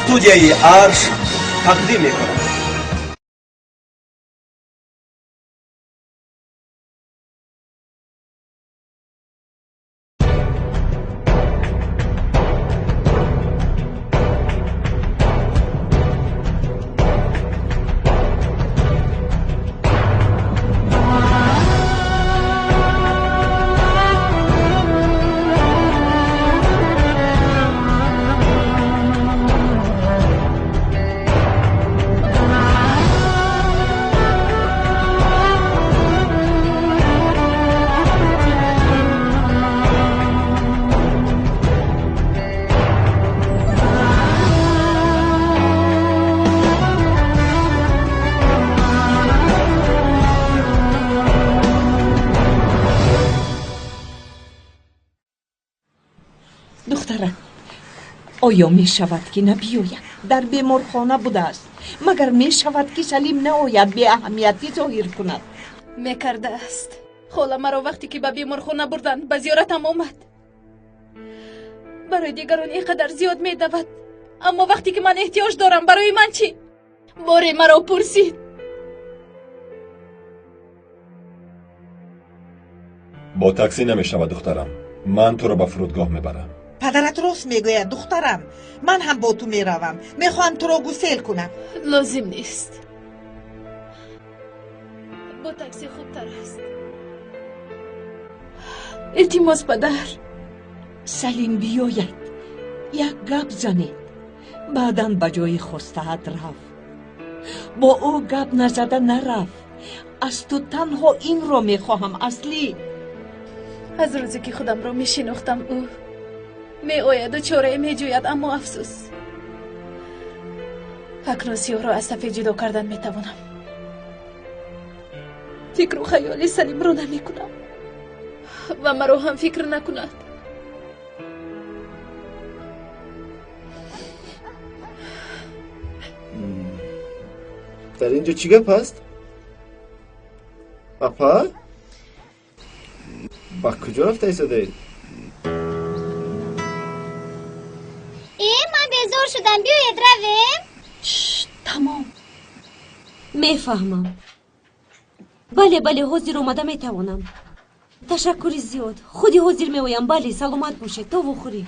Студияи Арш тақдим мекунад. Духтарам, оё мешавад, ки набиёяд? Дар беморхона будааст. Магар мешавад, ки Салим наояд, беаҳамиятӣ зоҳир кунад? Мекардааст. Хола маро вақте ки ба беморхона бурданд, ба зиёратам омад. Барои дигарон ин қадар зиёд медавад, аммо вақте ки ман эҳтиёҷ дорам, барои ман чӣ? Боре маро пурсид. Бо таксӣ намешавад, духтарам. Ман туро ба фурудгоҳ мебарам. Падарат рост мегӯяд, духтарам. Ман ҳам бо ту меравам. Мехоҳам туро гусел кунам. Лозим нест. Бо таксӣ хубтар аст. Илтимос, падар. Салим биёяд, як гап занед. Баъдан ба ҷои хостаат рав. Бо ӯ гап назада нарав. Аз ту танҳо инро мехоҳам, Аслӣ. Аз рӯзе ки худамро мешинохтам, ӯ меояду чорае меҷӯяд, аммо афсӯс, акнун сиёҳро аз сафед ҷудо кардан метавонам. Фикру хаёли Салимро намекунам ва маро ҳам фикр накунад. Дар ин ҷо чӣ гап аст, апа? Ба куҷо рафта истодаед? Э, ман безор шудам, биёед равем. Тамом, мефаҳмам. Бале, бале, ҳозир омада метавонам. Ташаккури зиёд, худи ҳозир меоям. Бале, саломат бошед, то вохӯрӣ.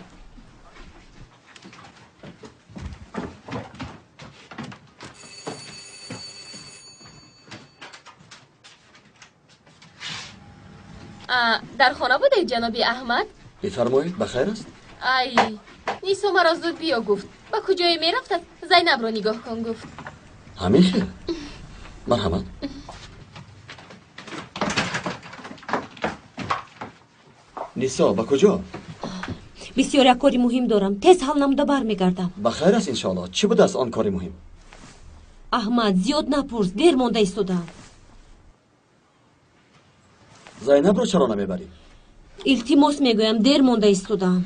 Дар хона будед, ҷаноби Аҳмад? Бифармоед, ба хайр аст? Ай, Нисо маро зуд биё гуфт. Ба куҷое мерафтад, Зайнабро нигоҳ кун гуфт. Ҳамин хел? Марҳамат. Нисо, ба куҷо? Бисёр як кори муҳим дорам, тез ҳал намуда бармегардам. Ба хайр аст, иншоалло. Чӣ будааст он кори муҳим? Аҳмад, зиёд напурс, дер монда истодаам. Зайнабро чаро намебарӣ? Илтимос мегӯям, дер монда истодаам.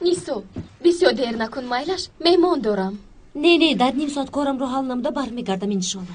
Нисо, бисёр дер накун, майлаш, меҳмон дорам. Не, не, дар ним соат корамро ҳал намуда бармегардам, иншоалло.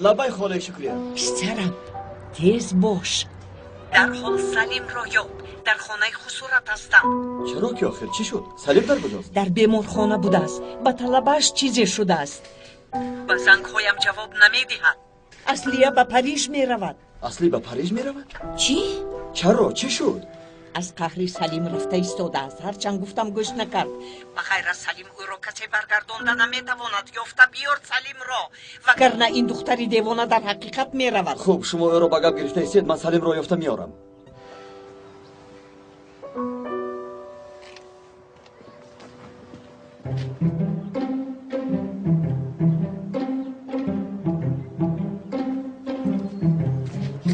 Лабай, холаи Шукрия. Писарам, тез бош. Дарҳол Салимро ёб. Дар хонаи хусурат ҳастам. Чаро ки охир чӣ шуд? Салим дар куҷост? Дар беморхона будааст. Ба талабааш чизе шудааст. Ба зангҳоям ҷавоб намедиҳад. Аслия ба Париж меравад. Аслӣ ба Париж меравад? Чӣ? Чаро? Чӣ шуд? Аз қаҳри Салим рафта истодааст. Ҳарчанд гуфтам, гӯш накард. Ба ғайр аз Салим ӯро касе баргардонда наметавонад. Ёфта биёр Салимро, вагарна ин духтари девона дар ҳақиқат меравад. Хуб, шумо ӯро ба гап гирифта истед, ман Салимро ёфта меорам.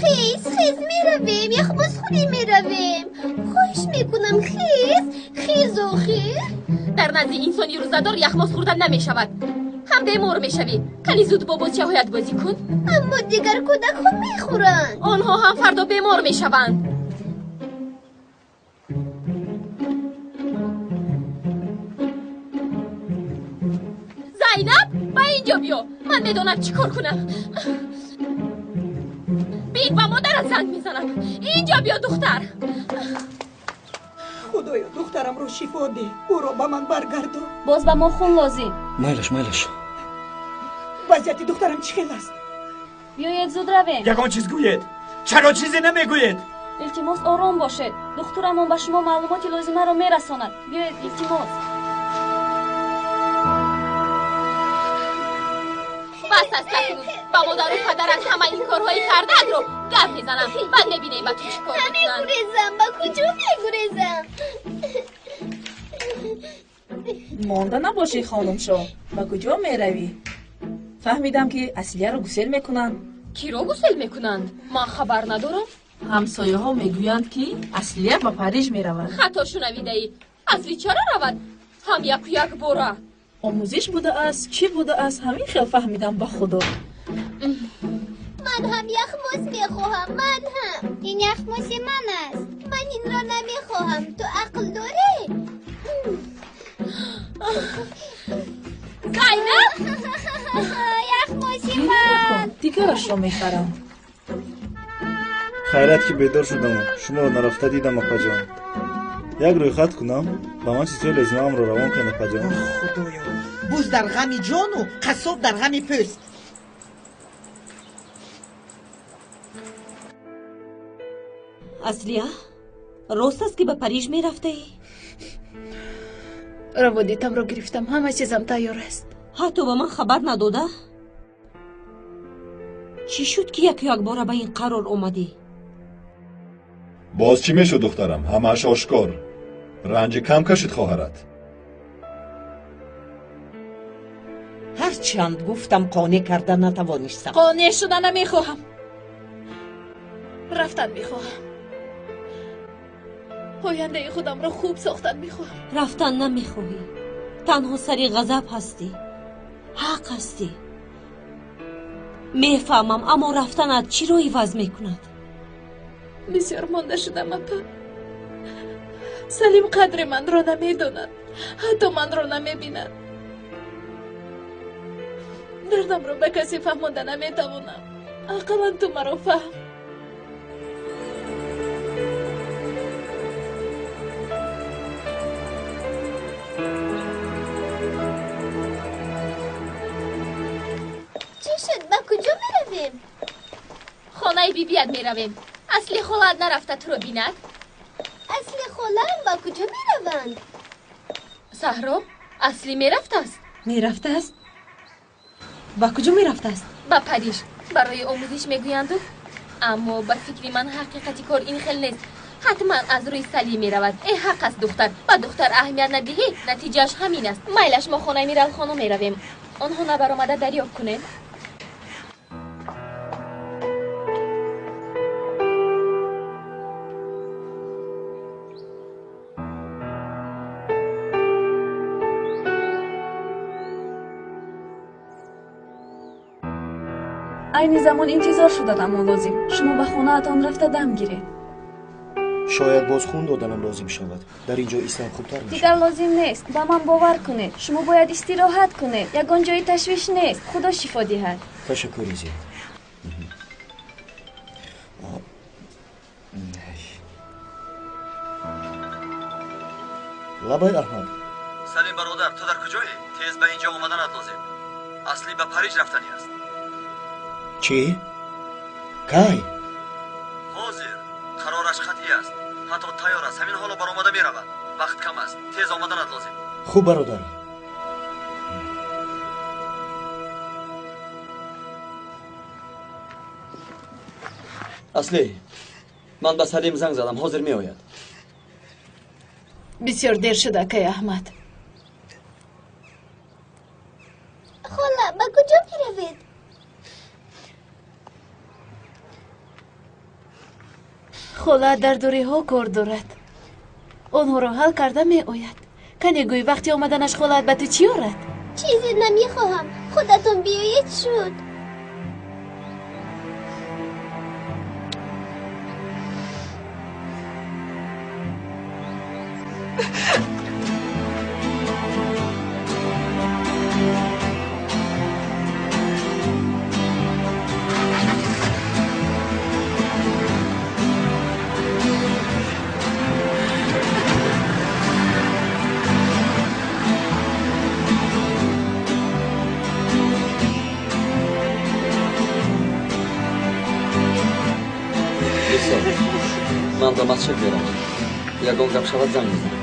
Хез, хез, меравем, яхбозхӯрӣ меравем. Хоҳиш мекунам, хез, хез, охир. Дар назди инсони рӯзадор яхмоз хӯрдан намешавад. Ҳам бемор мешавӣ. Кани зуд бо бозчаҳоят бозӣ кун. Аммо дигар кӯдакҳо мехӯранд. Онҳо ҳам фардо бемор мешаванд. Зайнаб, ба инҷо биё. Ман медонам чӣ кор кунам. Бин, ба модарат занг мезанам. Инҷо биё, духтар. Худоё, духтарамро шифо деҳ, ӯро ба ман баргардон. Боз ба мо хун лозим. Майлаш, майлаш. Вазъияти духтарам чӣ хел аст? Биёед, зуд равем. Ягон чиз гӯед. Чаро чизе намегӯед? Илтимос, ором бошед. Духтурамон ба шумо маълумоти лозимаро мерасонад. Биёед, илтимос. Бас аст акнун. Ба модару падарат ҳама ин корҳои кардаатро гап мезанам. Баъд мебинем, ба ту чӣ кор мекунанд. Намегурезам, ба куҷо мегурезам? Монда набошӣ, хонумшо. Ба куҷо меравӣ? Фаҳмидам, ки Аслияро гусел мекунанд. Киро гусел мекунанд? Ман хабар надорам. Ҳамсояҳо мегӯянд, ки Аслия ба Париж меравад. Хато шунавидаӣ. Асли чаро равад? Ҳам яку як бора. Омӯзиш будааст, чӣ будааст, ҳамин хел фаҳмидам, ба худо. Ман ҳам яхмоз мехоҳам, ман ҳам. Ин яхмози ман аст. Ман инро намехоҳам. Ту ақл дорӣ? Зайнаб! Яхмози ман. Дигарашро мехарам. Хайрат, ки бедор шудам, шуморо нарафта дидам, апаҷон. Як рӯйхат кунам, ба ман чизҳои лозимаамро равон кунед, апаҷон. Худоё, буз дар ғами ҷону қассоб дар ғами пӯст. Аслия, рост аст, ки ба Париж мерафтаӣ? Раводитамро гирифтам, ҳама чизам тайёр аст. Ҳатто ба ман хабар надода? Чӣ шуд, ки яку якбора ба ин қарор омадӣ? Боз чӣ мешуд, духтарам? Ҳамааш ошкор. Ранҷи кам кашид хоҳарат. Ҳарчанд гуфтам, қонеъ карда натавонистам. Қонеъ шуда намехоҳам. Рафтан мехоҳам. Ояндаи худамро хуб сохтан мехоҳам. Рафтан намехоҳӣ, танҳо сари ғазаб ҳастӣ. Ҳақ ҳастӣ, мефаҳмам, аммо рафтанат чиро иваз мекунад? Бисёр монда шудам, апа. Салим қадри манро намедонад, ҳатто манро намебинад. Дардамро ба касе фаҳмонда наметавонам. Ақаллан ту маро фаҳм. Чӣ шуд, ба куҷо меравем? Хонаи бибият меравем. Асли холаат нарафта туро бинад? Асли холаам ба куҷо мераванд? Саҳро, Асли мерафтааст. Мерафтааст? Ба куҷо мерафтааст? Ба Париж барои омӯзиш мегӯянду. Аммо ба фикри ман, ҳақиқати кор ин хел нест. Ҳатман аз рӯи Салим меравад. Э, ҳақ аст, духтар. Ба духтар аҳамият надиҳӣ, натиҷааш ҳамин аст. Майлаш, мо хонаи Миралхоно меравем. Онҳо набаромада дарёфт кунем. Айни замон интизор шуданамон лозим. Шумо ба хонаатон рафта дам гиред. Шояд боз хун доданам лозим шавад. Дар ин ҷо истам хубтар мешавад. Дигар лозим нест, ба ман бовар кунед. Шумо бояд истироҳат кунед. Ягон ҷои ташвиш нест. Худо шифо диҳад. Ташаккури зиёд. Лабай, Аҳмад. Салим бародар, ту дар куҷоӣ? Тез ба ин ҷо омаданат лозим. Аслӣ ба Париж рафтанӣ аст. Чӣ? Кай? Ҳозир. Қарораш қатъӣ аст. Фато тайёр аст, ҳамин ҳоло баромада меравад. Вақт кам аст, тез омаданат лозим. Хуб, бародар. Аслӣ, ман ба Салим занг задам, ҳозир меояд. Бисёр дер шуд, акай Аҳмад. Хола, ба куҷо меравед? Хола дар дуриҳо кор дорад. Онҳоро ҳал карда меояд. Кане гӯй, вақти омаданаш холаат ба ту чӣ орад? Чизе намехоҳам. Худатон биёед шуд. Ман ба масҷид меравам. Ягон гап шавад, занг мезанам.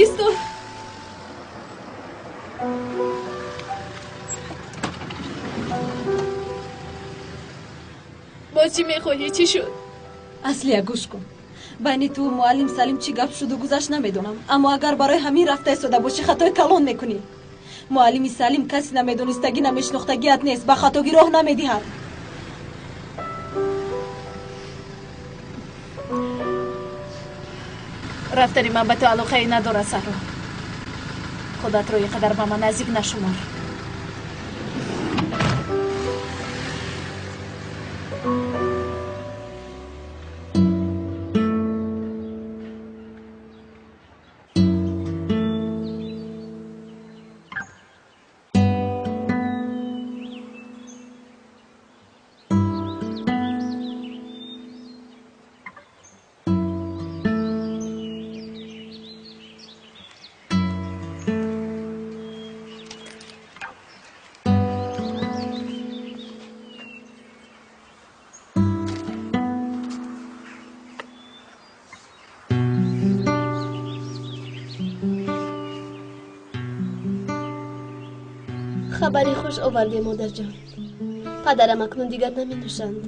Исто. Боз чӣ мехоҳӣ? Чӣ шуд? Аслия, гӯш кун. Байни ту муаллим Салим чӣ гап шуду гузашт намедонам, аммо агар барои ҳамин рафта истода бошӣ, хатои калон мекунӣ. Муаллими Салим каси намедонистагӣ, намешинохтагиат нест, ба хатогӣ роҳ намедиҳад. Рафтани ман ба ту алоқае надорад, Саҳро. Худатро ин қадар ба ман наздик нашумор. Хабари хуш овардем, модарҷон. Падарам акнун дигар наменӯшанд.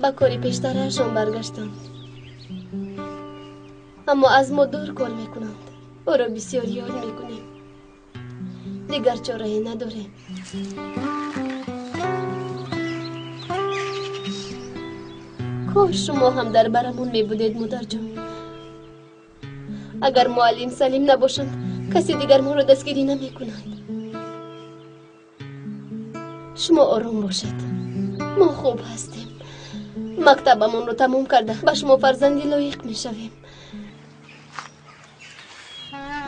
Ба кори пештараашон баргаштанд. Аммо аз мо дур кор мекунанд. Ӯро бисёр ёд мекунем. Дигар чорае надорем. Кош шумо ҳам дар барамон мебудед, модарҷон. Агар муаллим Салим набошанд, касе дигар моро дастгирӣ намекунад. Шумо ором бошед. Мо хуб ҳастем. Мактабамонро тамом карда ба шумо фарзанди лоиқ мешавем.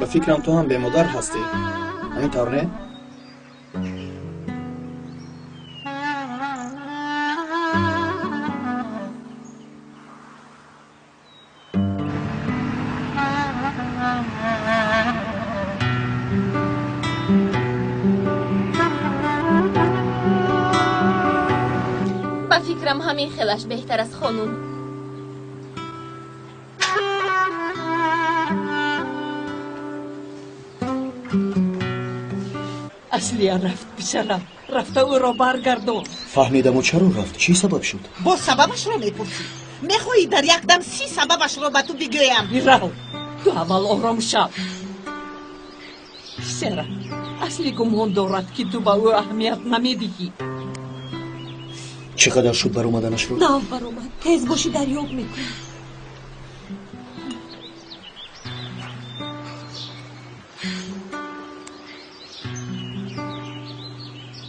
Ба фикрам, ту ҳам бемодар ҳастӣ. Ҳамин тавр не? Ба фикрам, ҳамин хелаш беҳтар аст, хонум. Аслия рафт, писарам. Рафта ӯро баргардон. Фаҳмидаму чаро рафт? Чӣ сабаб шуд? Боз сабабашро мепурсӣ? Мехоҳӣ дар якдам 30 сабабашро ба ту бигӯям? Бирав, ту аввал ором шав. Писарам, Асли гумон дорад, ки ту ба ӯ аҳамият намедиҳӣ. Чӣ қадар шуд баромаданашро? Нав баромад. Тез бошӣ, дарёб мекунӣ.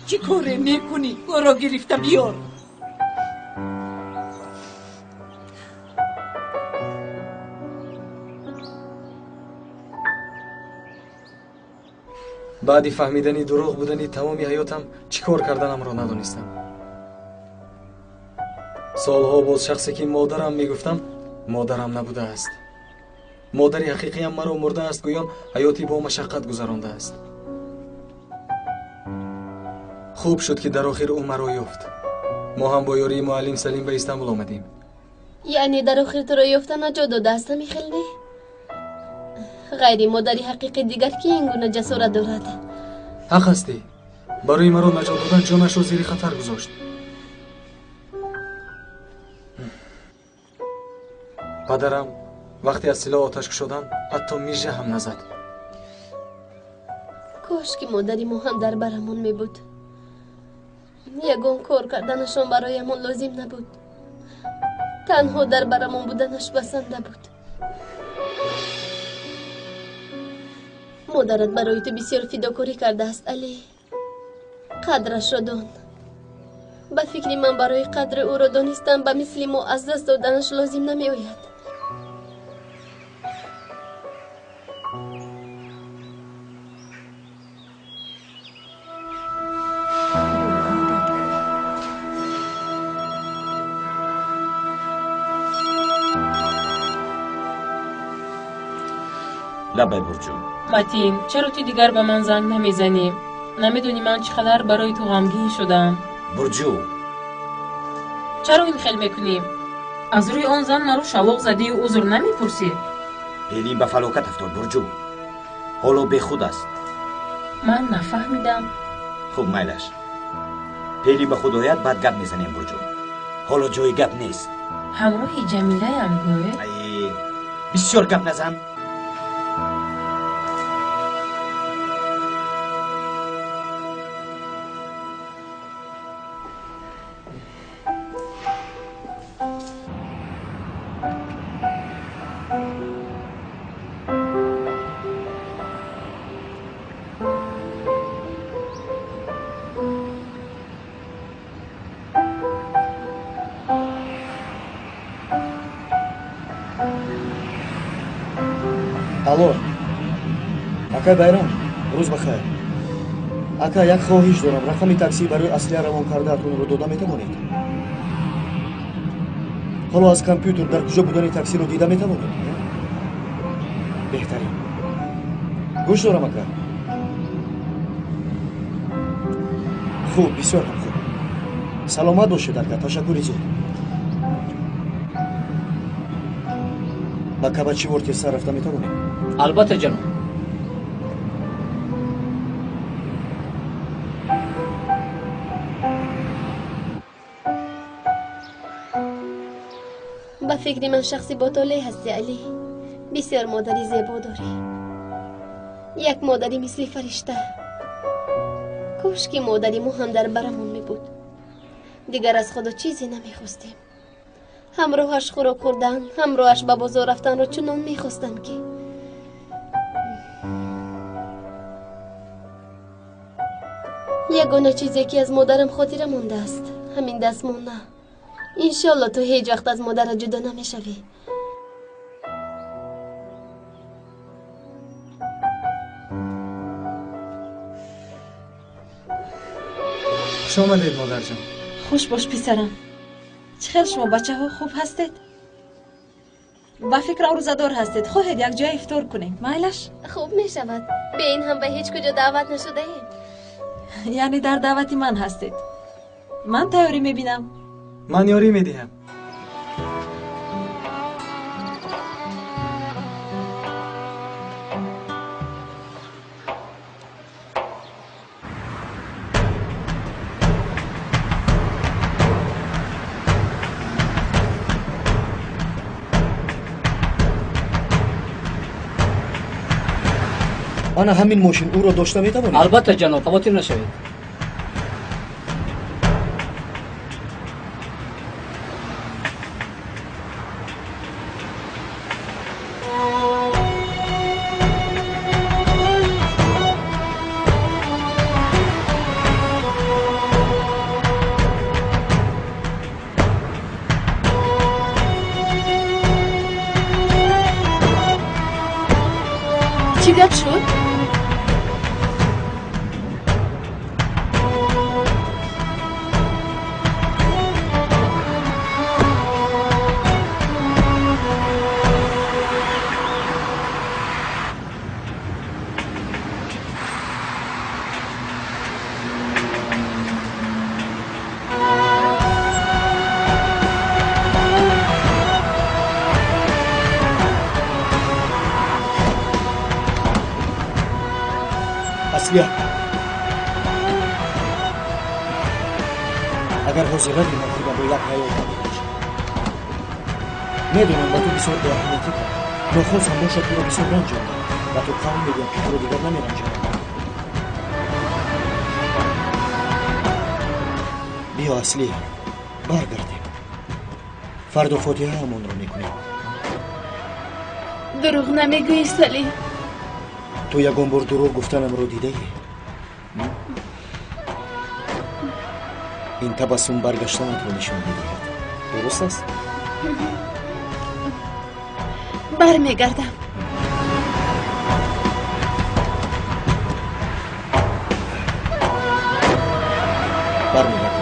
Чӣ коре мекунӣ? Ӯро гирифта биёр. Баъди фаҳмидани дурӯғ будани тамоми ҳаётам чӣ кор карданамро надонистам. Солҳо боз шахсе ки модарам мегуфтам, модарам набудааст. Модари ҳақиқиям маро мурдааст, гӯён ҳаёти бо машаққат гузарондааст. Хуб шуд, ки дар охир ӯ маро ёфт. Мо ҳам бо ёрии муаллим Салим ба Истанбул омадем. Яъне дар охир туро ёфта наҷот додааст, ҳамин хел не? Ғайри модари ҳақиқӣ дигар ки ин гуна ҷасорат дорад? Ҳақ ҳастӣ. Барои маро наҷот додан ҷонашро зери хатар гузошт. Падарам вақте аз силоҳ оташ кушоданд, ҳатто мижа ҳам назад. Кош ки модари мо ҳам дар барамон мебуд. Ягон кор карданашон бароямон лозим набуд. Танҳо дар барамон буданаш басанда буд. Модарат барои ту бисёр фидокорӣ кардааст, Алӣ. Қадрашро дон. Ба фикри ман барои қадри ӯро донистан ба мисли мо аз даст доданаш лозим намеояд. Лабай, Бурҷу. Матин, чаро ту дигар ба ман занг намезанӣ? Намедонӣ ман чӣ қадар барои ту ғамгин шудам. Бурҷу, чаро ин хел мекунӣ? Аз рӯи он зан маро шалоқ задию узр намепурсӣ? Пелин ба фалокат афтод, Бурҷу. Ҳоло бехуд аст. Ман нафаҳмидам. Хуб, майлаш. Пелин ба худ ояд, баъд гап мезанем, Бурҷу. Ҳоло ҷои гап нест. Ҳамроҳи Ҷамилаям гӯй. Бисёр гап назан. Алло, акай Байрам, рӯз бахайр. Ака, як хоҳиш дорам. Рақами таксӣ барои Аслия равон кардаатонро дода метавонед? Ҳоло аз компютер дар куҷо будани таксиро дида метавонед? Беҳтарин. Гӯш дорам, ака. Хуб, бисёр ҳам хуб. Саломат бошед, ака, ташаккури зиёд. Ба Кабачивор тезтар рафта метавонем? Албатта, ҷаноб. Ба фикри ман шахси ботолеъ ҳастӣ, Алӣ. Бисёр модари зебо дорӣ. Як модари мисли фаришта. Кош ки модари мо ҳам дар барамон мебуд. Дигар аз худо чизе намехостем. Ҳамроҳаш хӯрок хӯрдан, ҳамроҳаш ба бозор рафтанро чунон мехостам, ки ягона чизе ки аз модарам хотира мондааст ҳамин дастмона. Иншолло ту ҳеҷ вақт аз модарат ҷудо намешавӣ. Хуш омадед, модарҷон. Хуш бош, писарам. Чӣ хел шумо бачаҳо, хуб ҳастед? Ба фикрам рӯзадор ҳастед. Хоҳед якҷоя ифтор кунем, майлаш? Хуб мешавад. Бе ин ҳам ба ҳеҷ куҷо даъват нашудаем. Яъне дар даъвати ман ҳастед. Ман тайёрӣ мебинам. Ман ёрӣ медиҳам. Ана ҳамин мошин, ӯро дошта метавонед? Албатта, ҷаноб, хавотир нашавед. Чӣ гап шуд? Аслия, агар ҳозир равӣ, ман худамро як ҳаёт намебахшам. Медонам, ба ту бисёр беаҳамиятӣ кардам. Нохост ҳам бошад, туро бисёр ранҷондам. Ба ту қавл медиҳам, ки туро дигар намеранҷонам. Биё, Аслия, баргардем. Фардо фотиҳаамонро мекунем. Дурӯғ намегӯӣ, Салим? Ту ягон бор дурӯғ гуфтанамро дидаӣ? Ин табассум баргаштанатро нишон медиҳад. Дуруст аст? Бармегардам. Бармегардам.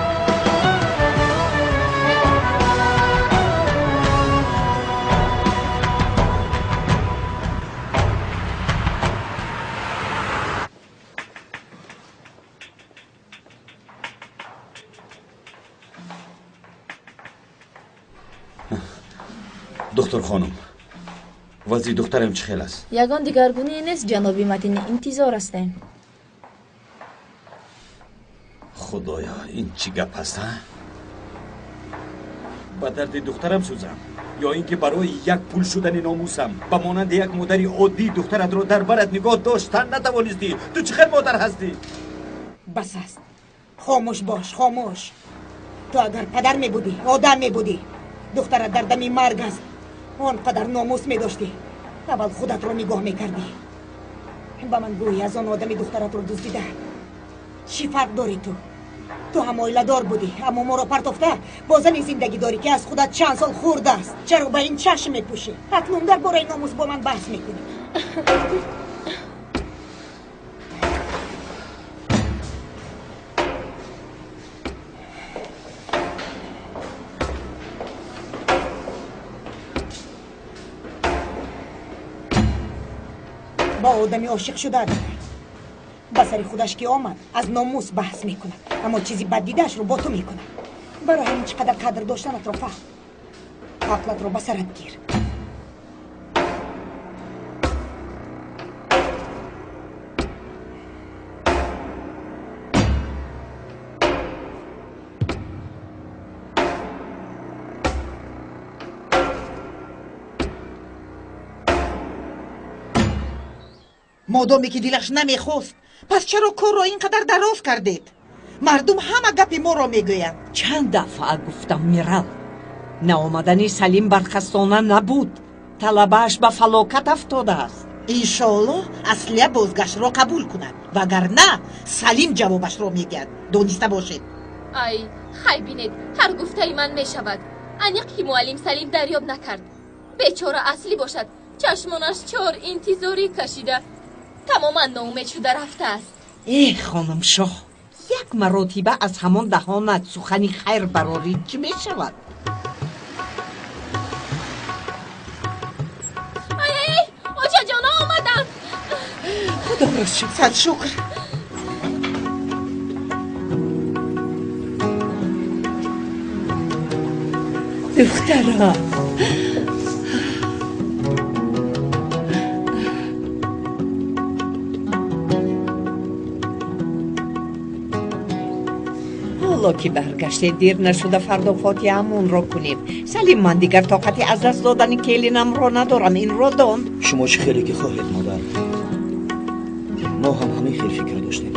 Доктор хонум, вазъи духтарам чӣ хел аст? Ягон дигаргунӣ нест, ҷаноби Матинӣ, интизор ҳастем. Худоё, ин чӣ гап аст, а? Ба дарди духтарам сӯзам ё ин ки барои як пул шудани номусам ба монанди як модари оддӣ духтаратро дар барат нигоҳ доштан натавонистӣ? Ту чӣ хел модар ҳастӣ? Бас аст, хомӯш бош, хомӯш. Ту агар падар мебудӣ, одам мебудӣ. Духтарат дар дами марг аст, он қадар номус медоштӣ, аввал худатро нигоҳ мекардӣ. Ба ман гӯй, аз он одами духтаратро дуздида чӣ фарқ дорӣ ту? Ту ҳам оиладор будӣ, аммо моро партофта бо зани зиндагӣ дорӣ, ки аз худат чанд сол хурд аст. Чаро ба ин чашм мепӯшӣ? Акнун дар бораи номус бо ман баҳс мекунӣ. Ба одами ошиқ шуда ба сари худаш ки омад, аз номус баҳс мекунад, аммо чизи бад дидаашро бо ту мекунад. Барои ҳамин чӣ қадар қадр доштанатро фаҳм, ақлатро ба сарат гир. Модоме ки дилаш намехост, пас чаро корро ин қадар дароз кардед? Мардум ҳама гапи моро мегӯянд. Чанд дафъа гуфтам, Мирал, наомадани Салим бархастона набуд. Талабааш ба фалокат афтодааст. Иншоаллоҳ, Аслия бозгаштро қабул кунад, вагарна Салим ҷавобашро мегӯяд. Дониста бошед. Ай, хай, бинед, ҳар гуфтаи ман мешавад. Аниқ ки муаллим Салим дарёб накард. Бечора Аслӣ бошад, чашмонаш чор интизорӣ кашида, тамоман ноумед шуда рафтааст. Э, хонумшоҳ, як маротиба аз ҳамон даҳонат сухани хайр барорӣ, чӣ мешавад? Ай, ай, очаҷона, омадам. Худоро шукр. Сад шукр. Духтарам, ҳоло ки баргаште, дер нашуда фардо фотиҳаамонро кунем. Салим, ман дигар тоқати аз даст додани келинамро надорам, инро дон. Шумо чӣ хеле ки хоҳед, модар. Мо ҳам ҳамин хел фикр доштем.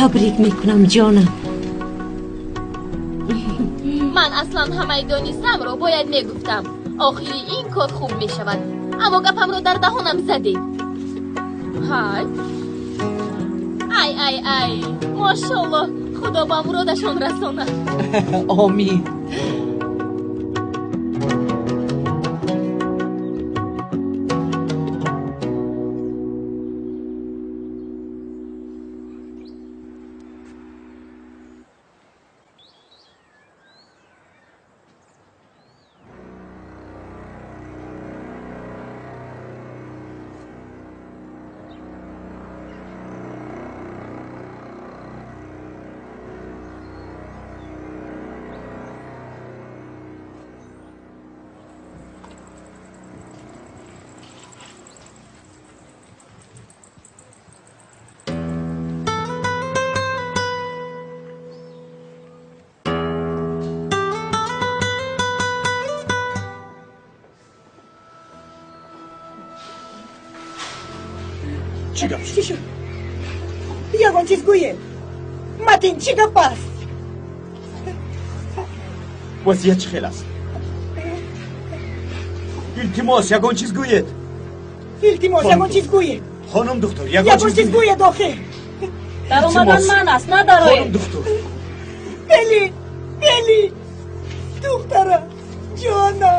Табрик мекунам, ҷонам. Ман аслан ҳамаи донистамро бояд мегуфтам. Охири ин кор хуб мешавад, аммо гапамро дар даҳонам задед. Ҳай, ай, ай, ай, мошоллоҳ, худо ба муродашон расонад. Омин. Чӣ гап шуд? Чӣ шуд? Ягон чиз гӯед. Матин, чӣ гап аст? Вазъият чӣ хел аст? Илтимос, ягон чиз гӯед. Илтимос, ягон чиз гӯед. Хонум духтур, ягон чиз гӯед охир. Даромадан ман аст, надароед. Хонум духтур. Бели, Бели, духтара, ҷона.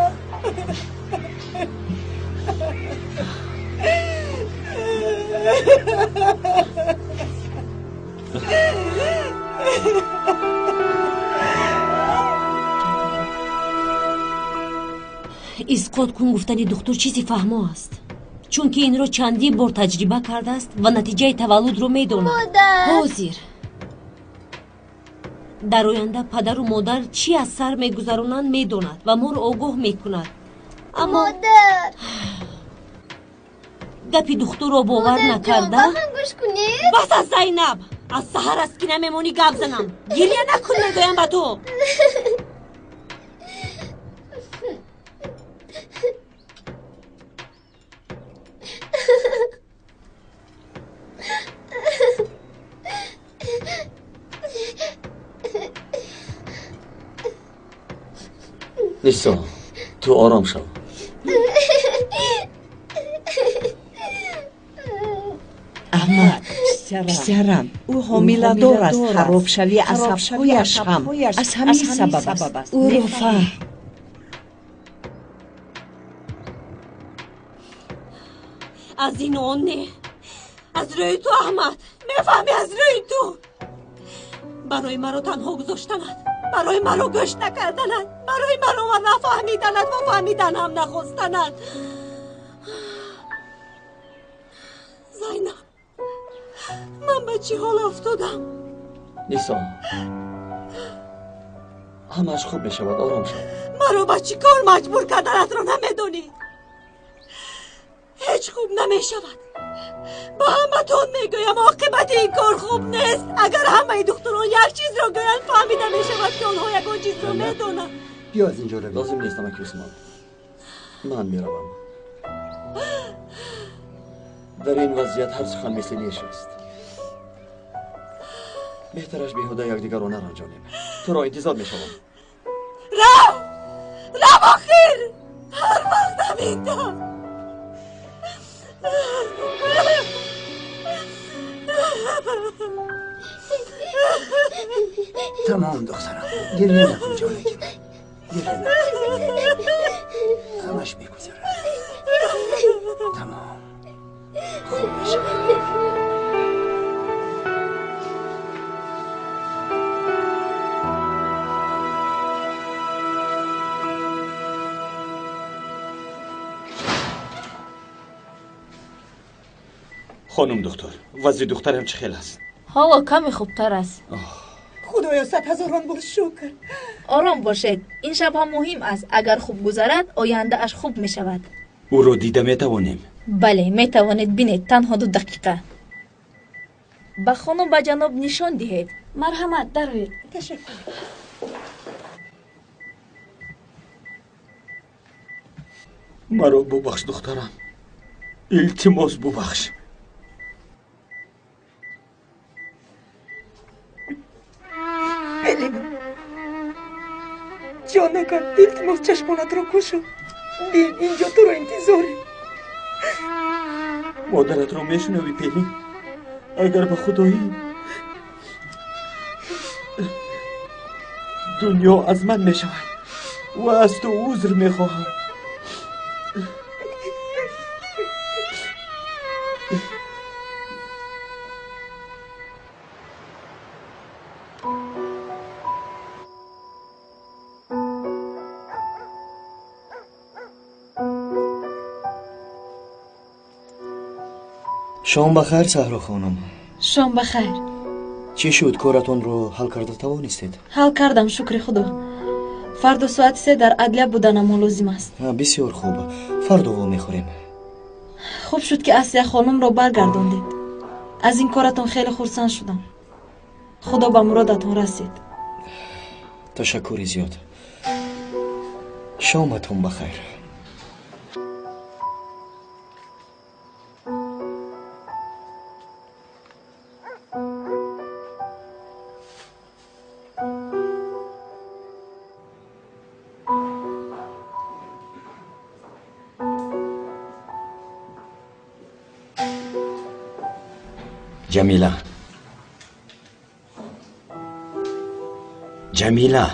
Исқот кун гуфтани духтур чизи фаҳмо аст, чунки инро чандин бор таҷриба кардааст ва натиҷаи таваллудро медонад. Ҳозир дар оянда падару модар чӣ аз сар мегузаронанд медонад ва моро огоҳ мекунад. Аммо гапи духтурро бовар накарда. Бас аз Зайнаб, аз саҳар аст ки намемонӣ гап занам. Гиря накун, мегӯям ба ту. Нисо, ту ором шав. Аҳмад, писарам, ӯ ҳомиладор аст. Харобшавии асабҳояш ҳам аз ҳамин сабаб аст. Ӯро фаҳм. Аз ин он не, аз рӯи ту Аҳмад, мефаҳмӣ, аз рӯи ту. Барои маро танҳо гузоштанат, барои маро гӯш накарданат, барои маро ва нафаҳмиданат ва фаҳмидан ҳам нахостанат. Зайнаб, ман ба чӣ ҳол афтодам? Нисо, ҳамааш хуб мешавад, ором шав. Маро ба чӣ кор маҷбур карданатро намедонӣ. Ҳеҷ хуб намешавад. Ба ҳаматон мегӯям, оқибати ин кор хуб нест. Агар ҳамаи духтурон як чизро гӯянд, фаҳмида мешавад, ки онҳо ягон чизро медонанд. Биё аз инҷо равем. Лозим нест, амаки Усмон. Ман меравам. Дар ин вазъият ҳар сухан мисли неш аст. Беҳтараш беҳуда якдигарро наранҷонем. Туро интизор мешавам. Рав! Рав охир! Ҳар вақт ҳамин тавр. Тамом, духтарам, гирья накун, ҷонаким, гирья накун. Ҳамаш мегузарад. Тамом, хуб мешавад. Хонум духтур, вазъи духтарам чӣ хел аст? Ҳоло каме хубтар аст. Худоё, сад ҳазорон бор шукр. Ором бошед, ин шаб ҳам муҳим аст. Агар хуб гузарад, ояндааш хуб мешавад. Ӯро дида метавонем? Бале, метавонед бинед, танҳо 2 дақиқа. Ба хонум ба ҷаноб нишон диҳед. Марҳамат, дароед. Ташаккур. Маро бубахш, духтарам. Илтимос, бубахш. Ҷонакам, илтимос, чашмонатро кушо. Бин, инҷо туро интизорем. Модаратро мешунавӣ, Пелин? Агар ба худоӣ дунё аз ман мешавад ва аз ту узр мехоҳам. Шом ба хайр, Саҳро хонум. Шом ба хайр. Чӣ шуд, коратонро ҳал карда тавонистед? Ҳал кардам, шукри худо. Фардо соати 3 дар адлия буданамон лозим аст. Бисёр хуб, фардо вомехӯрем. Хуб шуд, ки Асия хонумро баргардондед. Аз ин коратон хеле хурсанд шудам. Худо ба муродатон расид. Ташаккури зиёд. Шоматон ба хайр. Ҷамила, Ҷамила,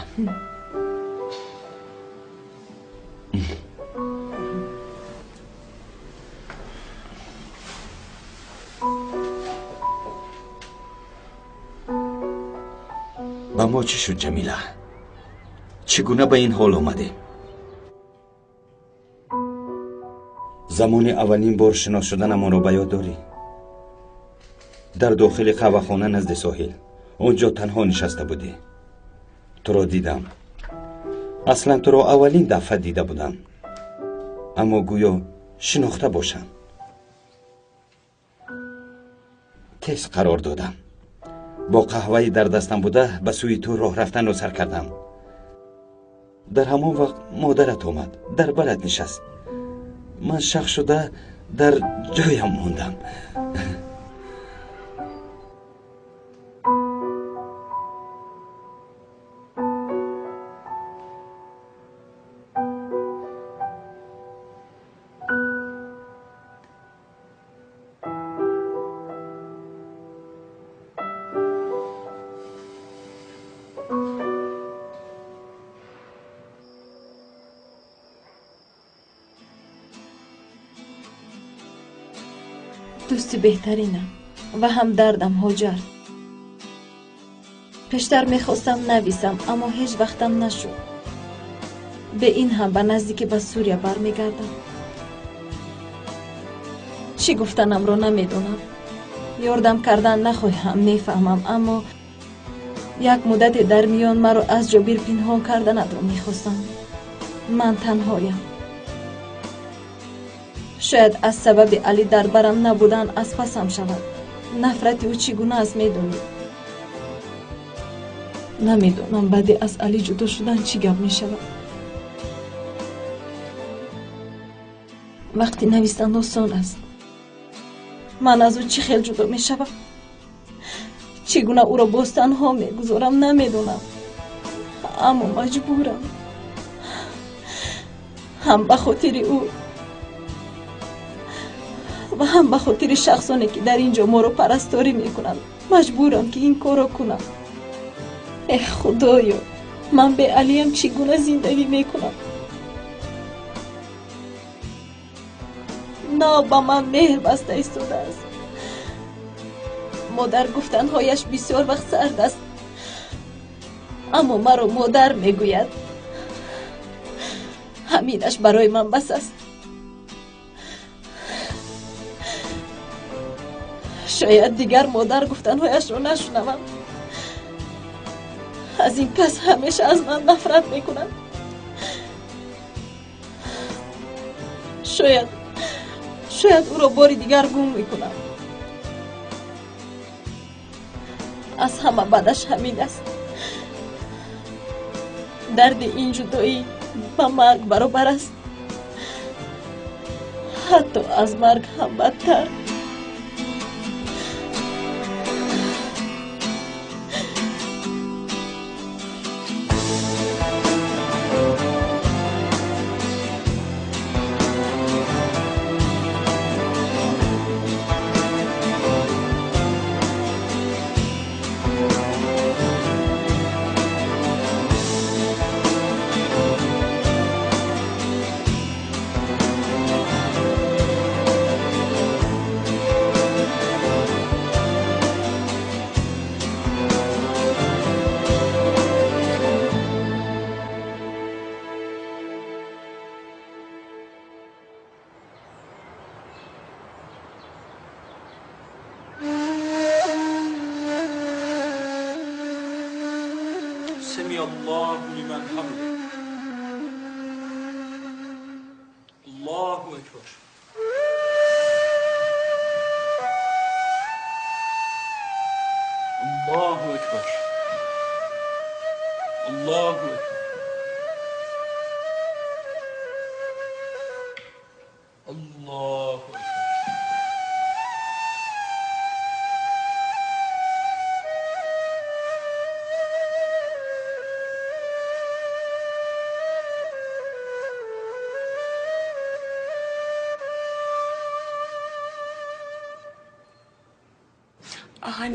ба мо чӣ шуд, Ҷамила? Чӣ гуна ба ин ҳол омадем? Замони аввалин бор шинос шуданамонро ба ёд дорӣ? Дар дохили қаҳвахона назди соҳил. Он ҷо танҳо нишаста будӣ. Туро дидам. Аслан туро аввалин дафъа дида будам, аммо гӯё шинохта бошам. Тез қарор додам. Бо қаҳваи дар дастам буда ба сӯи ту роҳ рафтанро сар кардам. Дар ҳамон вақт модарат омад, дар барат нишаст. Ман шах шуда дар ҷоям мондам. Дӯсти беҳтаринам ва ҳамдардам Ҳоҷар. Пештар мехостам нависам, аммо ҳеҷ вақтам нашуд. Бе ин ҳам ба наздикӣ ба Сурия бармегардам. Чӣ гуфтанамро намедонам. Ёрдам кардан нахоҳам, мефаҳмам, аммо як муддате дар миён маро аз Ҷобир пинҳон карданатро мехостам. Ман танҳоям. Шояд аз сабаби Али дар барам набудан аз пасам шавад. Нафрати ӯ чӣ гуна аст, медонӣ? Намедонам баъде аз Али ҷудо шудан чӣ гап мешавад. Вақти навистан осон аст. Ман аз ӯ чӣ хел ҷудо мешавам? Чӣ гуна ӯро боз танҳо мегузорам, намедонам. Аммо маҷбурам. Ҳам ба хотири ӯ ва ҳам ба хотири шахсоне ки дар ин ҷо моро парасторӣ мекунанд, маҷбурам ки ин корро кунам. Эҳ, Худоё, ман бе Алиям чӣ гуна зиндагӣ мекунам? На ба ман меҳр баста истодааст. Модар гуфтанҳояш бисёр вақт сард аст, аммо маро модар мегӯяд. Ҳаминаш барои ман бас аст. Шояд дигар модар гуфтанҳояшро нашунавам. Аз ин пас ҳамеша аз ман нафрат мекунад. Шояд ӯро бори дигар гум мекунам. Аз ҳама бадаш ҳамин аст. Дарди ин ҷудоӣ ба марг баробар аст. Ҳатто аз марг ҳам бадтар.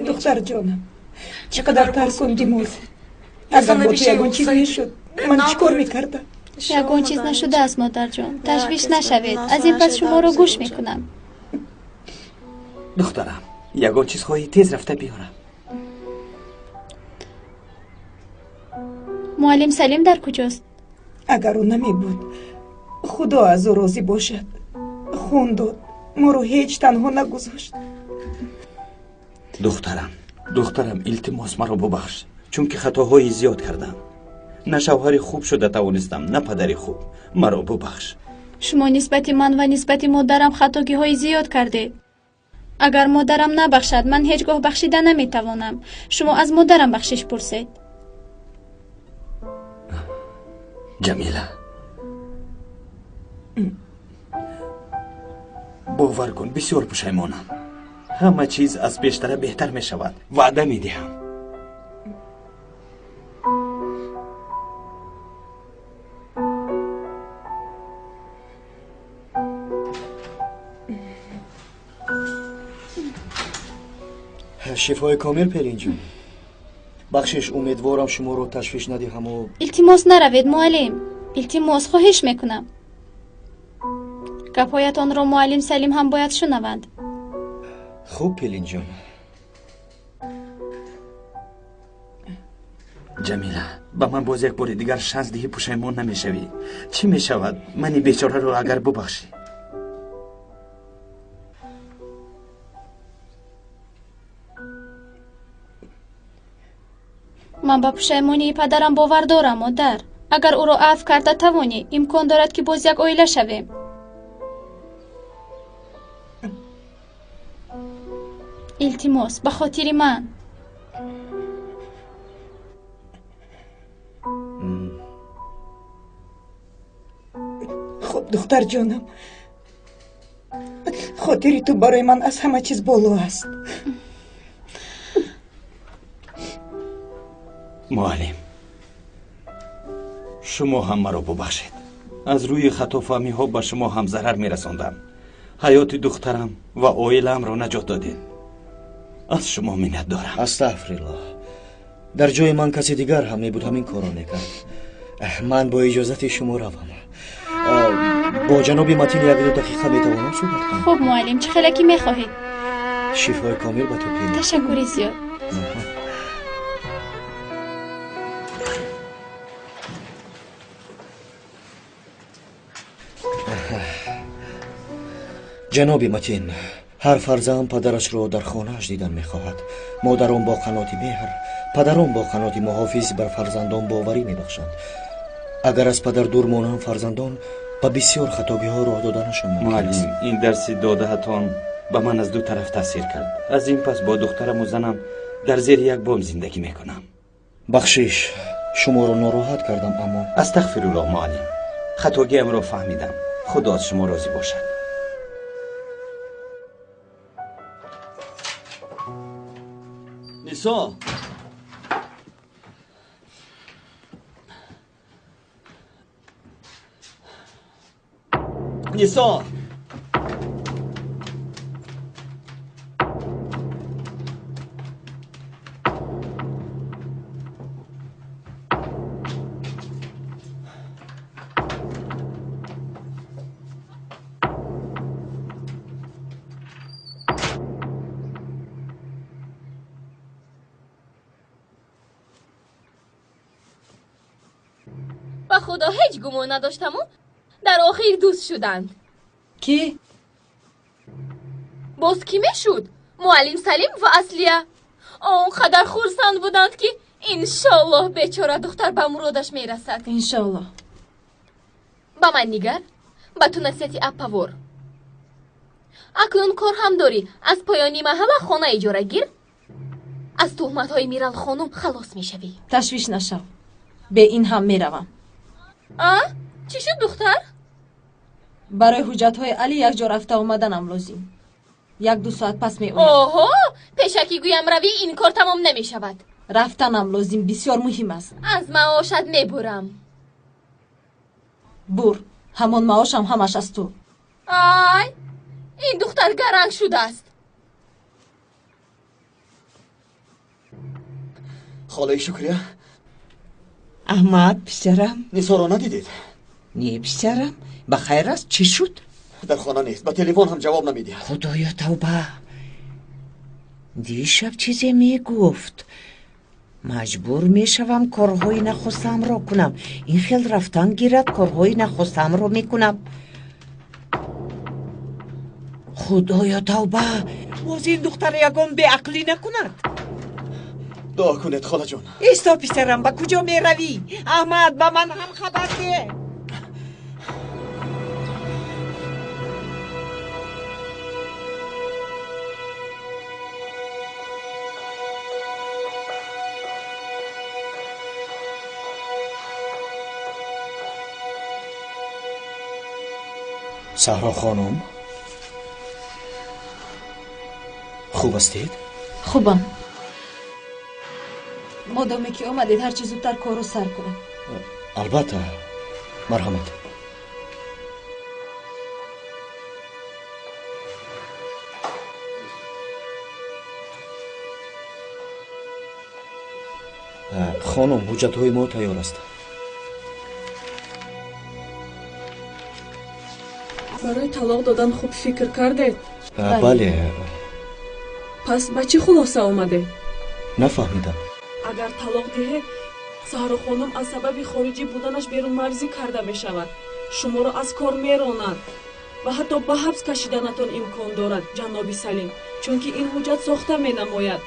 Духтарҷонам, чӣ қадар тарсондӣ моро. Агар бо ту ягон чиз мешуд, ман чӣ кор мекардам? Ягон чиз нашудааст, модарҷон, ташвиш нашавед. Аз ин пас шуморо гӯш мекунам. Духтарам, ягон чиз хоҳӣ, тез рафта биёрам. Муаллим Салим дар куҷост? Агар ӯ намебуд, Худо аз ӯ розӣ бошад. Хун дод, моро ҳеҷ танҳо нагузошт. Духтарам, духтарам, илтимос, маро бубахш, чунки хатоҳои зиёд кардам. На шавҳари хуб шуда тавонистам, на падари хуб. Маро бубахш. Шумо нисбати ман ва нисбати модарам хатогиҳои зиёд кардед. Агар модарам набахшад, ман ҳеҷ гоҳ бахшида наметавонам. Шумо аз модарам бахшиш пурсед. Ҷамила, бовар кун, бисёр пушаймонам. Ҳама чиз аз пештара беҳтар мешавад, ваъда медиҳам. Шифои комил, Пелинҷон. Бахшиш, умедворам шуморо ташвиш надиҳаму. Илтимос, наравед, муаллим. Илтимос, хоҳиш мекунам. Гапҳоятонро муаллим Салим ҳам бояд шунаванд. Хуб, Пелинҷон. Ҷамила, ба ман боз як бори дигар шанс диҳӣ, пушаймон намешавӣ. Чӣ мешавад мани бечораро агар бубахшӣ? Ман ба пушаймонии падарам бовар дорам, модар. Агар ӯро афв карда тавонӣ, имкон дорад, ки боз як оила шавем. Илтимос, ба хотири ман. Хуб, духтарҷонам, хотири ту барои ман аз ҳама чиз боло аст. Муаллим, шумо ҳам маро бубахшед. Аз рӯи хатофаҳмиҳо ба шумо ҳам зарар мерасондам. Ҳаёти духтарам ва оилаамро наҷот додед. Аз шумо миннат дорам. Астағфируллоҳ. Дар ҷои ман касе дигар ҳам мебуд, ҳамин корро мекард. Ман бо иҷозати шумо равам. Бо ҷаноби Матин як-ду дақиқа метавонам суҳбат кунам? Хуб, муаллим, чӣ хеле ки мехоҳед. Шифои комил ба ту, Пелин. Ташаккури зиёд. Ҷаноби Матин, ҳар фарзанд падарашро дар хонааш дидан мехоҳад. Модарон бо қаноти меҳр, падарон бо қаноти муҳофиз бар фарзандон боварӣ мебахшанд. Агар аз падар дур монанд, фарзандон ба бисёр хатогиҳо роҳ доданашон мумкин аст. Муаллим, ин дарси додаатон ба ман аз ду тараф таъсир кард. Аз ин пас бо духтараму занам дар зери як бом зиндагӣ мекунам. Бахшиш, шуморо нороҳат кардам, аммо Астағфируллоҳ, муаллим, хатогиамро фаҳмидам. Худо аз шумо розӣ бошад. Нисо, Нисо, Ба Худо, ҳеҷ гумон надоштаму дар охир дӯст шуданд. Кӣ? Боз кӣ мешуд? Муаллим Салим ва Аслия. Он қадар хурсанд буданд, ки иншоллоҳ бечора духтар ба муродаш мерасад. Иншоллоҳ. Ба ман нигар, ба ту насиҳати аппавор. Акнун кор ҳам дорӣ. Аз поёни маҳалла хона иҷора гир, аз туҳматҳои Миралхонум халос мешавӣ. Ташвиш нашав, бе ин ҳам меравам. А, чӣ шуд, духтар? Барои ҳуҷҷатҳои Али як ҷо рафта омаданам лозим. 1-ду соат пас меоям. Оҳо, пешакӣ гӯям, равӣ, ин кор тамом намешавад. Рафтанам лозим, бисёр муҳим аст. Аз маошат мебурам. Бур, ҳамон маошам ҳамаш аз ту. Ай, ин духтар гаранг шудааст. Холаи Шукрия? Аҳмад, писарам. Нисоро надидед? Не, писарам. Ба хайр аст, чӣ шуд? Дар хона нест, ба телефон ҳам ҷавоб намедиҳад. Худоё, тавба! Дишаб чизе мегуфт. Маҷбур мешавам корҳои нахостаамро кунам. Ин хел рафтан гирад, корҳои нахостаамро мекунам. Худоё, тавба! Боз ин духтар ягон беақлӣ накунад. Дуо кунед, холаҷон. Исто, писарам, ба куҷо меравӣ? Аҳмад, ба ман ҳам хабар деҳ. Саҳро хонум, хуб ҳастед? Хубам. Модоме ки омадед, ҳарчи зудтар корро сар кунем. Албатта, марҳамат. Хонум, ҳуҷҷатҳои мо тайёр аст. Барои талоқ додан хуб фикр кардед? Бале. Пас ба чӣ хулоса омадед? Нафаҳмидам. Агар талоқ диҳед, Саҳро хонум аз сабаби хориҷӣ буданаш берунмарзӣ карда мешавад. Шуморо аз кор меронанд ва ҳатто ба ҳабс кашиданатон имкон дорад, ҷаноби Салим, чунки ин ҳуҷҷат сохта менамояд.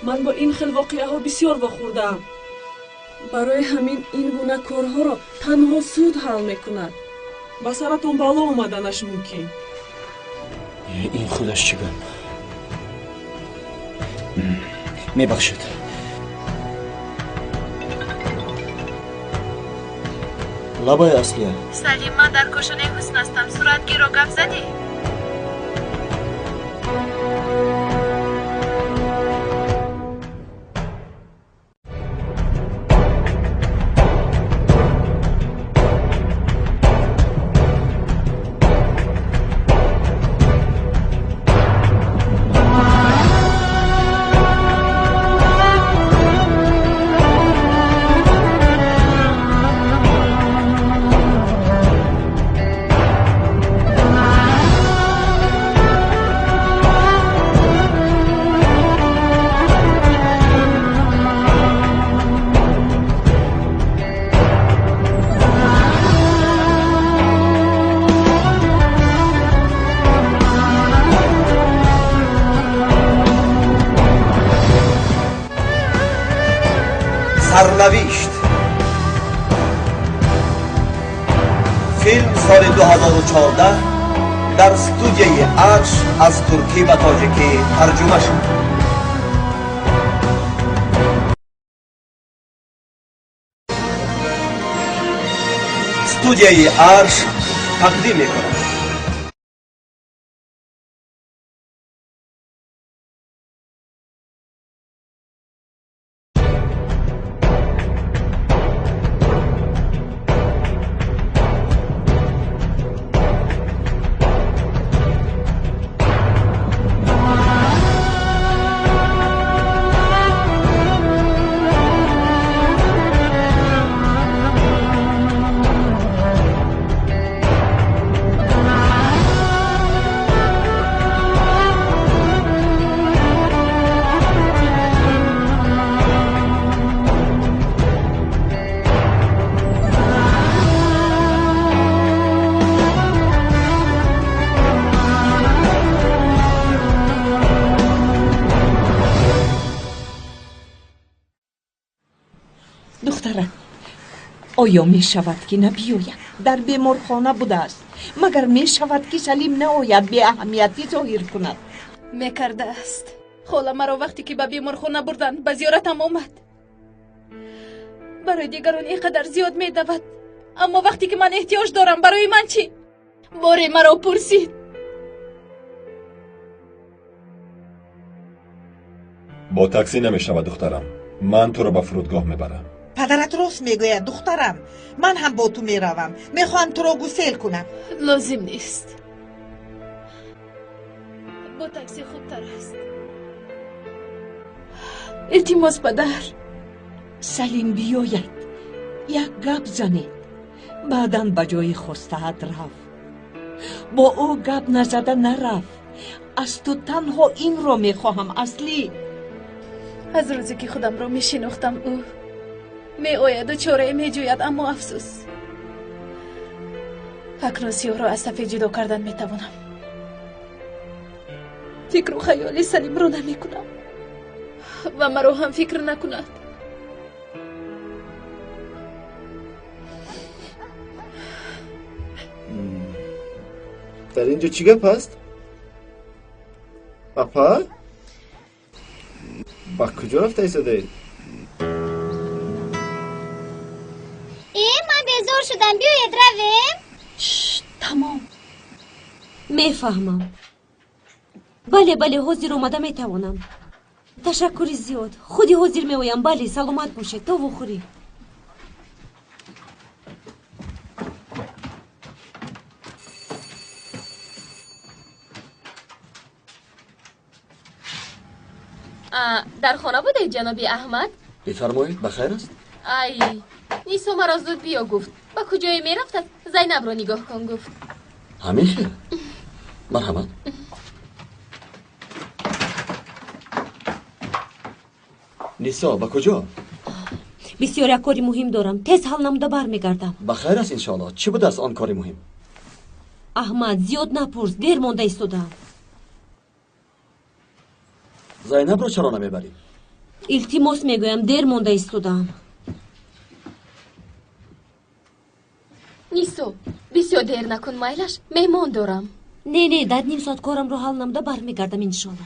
Ман бо ин хел воқеаҳо бисёр вохӯрдаам. Барои ҳамин ин гуна корҳоро танҳо суд ҳал мекунад. Ба саратон бало омаданаш мумкин. Ин худаш чӣ гап? Мебахшед. Лабай, Аслия. Салим, ман дар кошонаи ҳусн ҳастам. Суратгирро гап задӣ? سرنوشت فیلم سال 2014 در استودیوی عرش از ترکی به تاجیکی ترجمه شد. استودیوی عرش تقدیم می‌کند. Оё мешавад ки набиёяд? Дар беморхона будааст. Магар мешавад ки Салим наояд, беаҳамиятӣ зоҳир кунад? Мекардааст. Хола маро вақте ки ба беморхона бурданд, ба зиёратам омад. Барои дигарон ин қадар зиёд медавад, аммо вақте ки ман эҳтиёҷ дорам, барои ман чӣ? Боре маро пурсид. Бо таксӣ намешавад, духтарам. Ман туро ба фурудгоҳ мебарам. Падарат рост мегӯяд, духтарам. Ман ҳам бо ту меравам. Мехоҳам туро гусел кунам. Лозим нест. Бо такси хубтар аст. Илтимос, падар. Салим биёяд, як гап занед, баъдан ба ҷои хостаат рав. Бо ӯ гап назада нарав. Аз ту танҳо инро мехоҳам, Аслӣ. Аз рӯзе ки худамро мешинохтам, ӯ меояду чорае меҷӯяд, аммо афсӯс, акнун сиёҳро аз сафед ҷудо кардан метавонам. Фикру хаёли Салимро намекунам ва маро ҳам фикр накунад. Дар ин ҷо чӣ гап аст, апа? Ба куҷо рафта истодаед? Э, ман безор шудам, биёед равем. Тамом. Мефаҳмам. Бале, бале, ҳозир омада метавонам. Ташаккури зиёд. Худи ҳозир меоям. Бале, саломат бошед. То вохӯрӣ. Дар хона будед, ҷаноби Аҳмад? Бифармоед, ба хайр аст? Ай, Нисо маро зуд биё гуфт. Ба куҷое мерафтад? Зайнабро нигоҳ кун гуфт. Ҳамин хел? Марҳамат. Нисо, ба куҷо? Бисёр як кори муҳим дорам, тез ҳал намуда бармегардам. Ба хайр аст, иншоалло. Чӣ будааст он кори муҳим? Аҳмад, зиёд напурс, дер монда истодаам. Зайнабро чаро намебарӣ? Илтимос мегӯям, дер монда истодаам. Нисо, бисёр дер накун, майлаш, меҳмон дорам. Не, не, дар ним соат корамро ҳал намуда бармегардам, иншоалло.